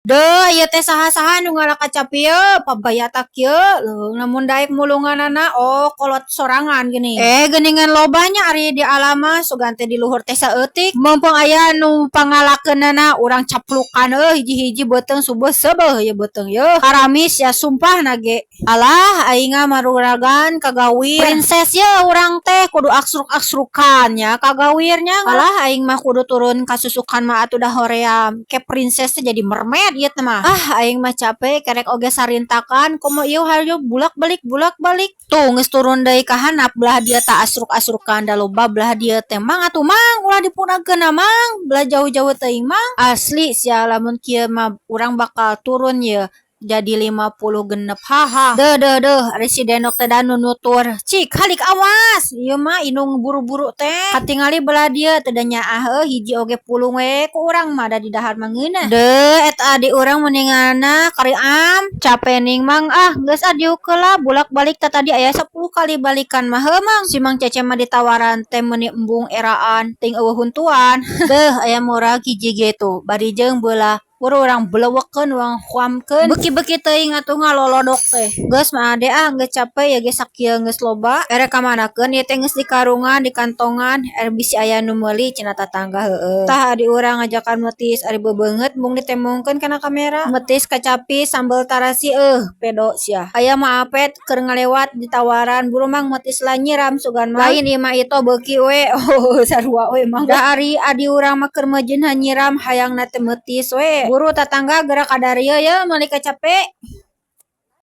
Deuh, ieu teh saha-saha nu ngala kacapi ye, pabayatak ye, leuh lamun daek mulunganana, oh, kolot sorangan geuning. Eh, geuningan loba nya ari di alam mah, sugan teh di luhur teh saeutik. Mumpung aya nu pangalakeunana, urang caplukan euy hiji-hiji beuteung subuh seubeuh ieu beuteung yeuh. Karamis ya, sumpah na ge. Alah, aing mah maruragan kagawir. Princess ye urang teh kudu aksruk-aksrukan nya kagawir nya. Alah, aing mah kudu turun ka susukan mah atuh da hoream. Ke princess teh jadi mermaid ieu teh mah. Ah, aing mah capek kerek oge sarintakan, komo ieu hayu bulak-balik bulak-balik. Tuh geus turun deui ka handap, belah dieu tah asruk-asrukan, da loba belah dieu teh. Mang, atuh Mang, ulah dipunagkeun Mang, belah jauh-jauh teuing, Mang. Asli sia, lamun kieu mah urang bakal turun ye jadi 50 genep, haha. Deuh deuh deuh, ari si Denok teh da nu nutur. Cik, halik, awas. Ieu mah indung buru-buru teh. Katingali belah dieu teh da nyaah heuh, hiji oge pulung we ku urang mah, da di dahar mah ngeunah. Deuh, eta adi urang meuninganna kariam. Cape ning, Mang, ah, geus ah, diuk heula, bulak-balik teh tadi aya 10 kali balikan mah heuh, Mang. Si Mang Cece mah ditawaran teh meuni embung eraan ting eueuh huntuan. Deuh, aya murag hiji ge tuh bari jeung beulah. Buru urang belewekeun, urang huamkeun. Beuki-beuki teuing atuh ngalolodok teh. Geus mah ade ah, geus capek ya ge, sakieu geus loba. Erek ka manakeun ieu teh, geus dikarungan, dikantongan, er bisi aya nu meuli cenah tatangga heueuh. Tah, adi urang ngajakan metis, ari bebeungeut mung ditembongkeun kana kamera. Metis kacapi sambel tarasi, euh, pedo sia. Aya mah Apet keur ngalewat ditawaran, "Buru Mang, metis lah, nyiram sugan mah." Lain ieu mah, itu beuki we. Oh, sarua we, Mang. Da ari adi urang mah keur meujeuh nyiram, hayangna teh metis we. Buru tatangga geura kadarieu ye meuli kacape.